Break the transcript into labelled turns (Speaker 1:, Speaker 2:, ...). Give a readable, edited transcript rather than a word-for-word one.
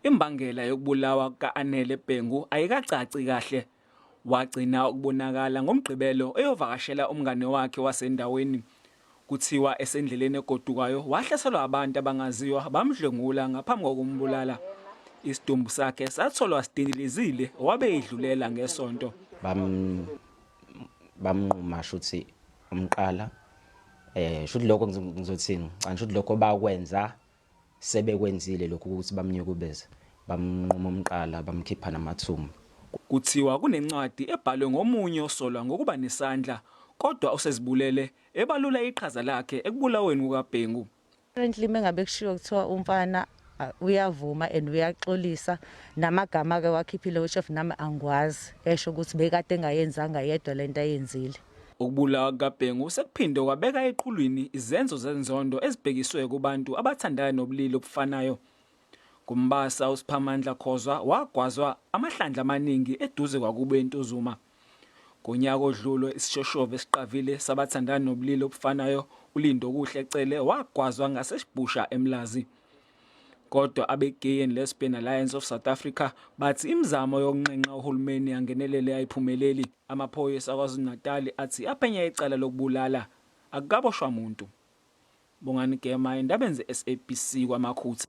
Speaker 1: Imbangela yokubulawa kuka-Anele Bhengu ayikacaci kahle. Wagcina ukubonakala ngoMgqibelo eyovakashela umngane wakhe wasendaweni. Kuthiwa esendleleni egodukayo wahlaselwa abantu abangaziwa bamdlwengula ngaphambi kokumbulala. Isidumbu sakhe satholwa sidindilizile wabe edlulela ngeSonto.
Speaker 2: Bam bamnquma shuthi umqala shuthi lokho ngizothini cha shuthi lokho bakwenza sebekwenzile lokhu ukuthi bamnyukubeze bamnquma umqala bamkhipha namathumbu.
Speaker 1: Kuthiwa kunencwadi ebhalwe ngomunye osolwa ngokuba nesandla kodwa osezibulele ebalula iqhaza lakhe ekubulaweni kukaBhengu.
Speaker 3: Currently mengabe kushiwo kuthiwa umfana uyavuma and uyaxolisa namagama ake wakhiphile which of nami angikwazi esho ukuthi bekade engayenzanga yedwa lento ayenzile.
Speaker 1: Ukubulawa kukaBhengu sekuphinde kwabeka eqhulwini izenzo zenzondo ezibhekiswe kubantu abathandana nobulili obufanayo. KuMbasa uSiphamandla Khozwa wagwazwa amahlandla amaningi eduze kwakubo eNtuzuma. Ngonyaka odlule isishoshovu esiqavile sabathandana nobulili obufanayo uLindokuhle Cele wagwazwa ngaseSibhusha eMlazi. Kodwa abe-Gay and Lesbian Alliance of South Africa bathi imizamo yokunxenxa uhulumeni angenelele ayiphumeleli. Amaphoyisa aKwaZulu-Natal athi aphenya icala lokubulala, akukaboshwa muntu. Bongani Gema, endabeni ze-SABC KwaMakhutha.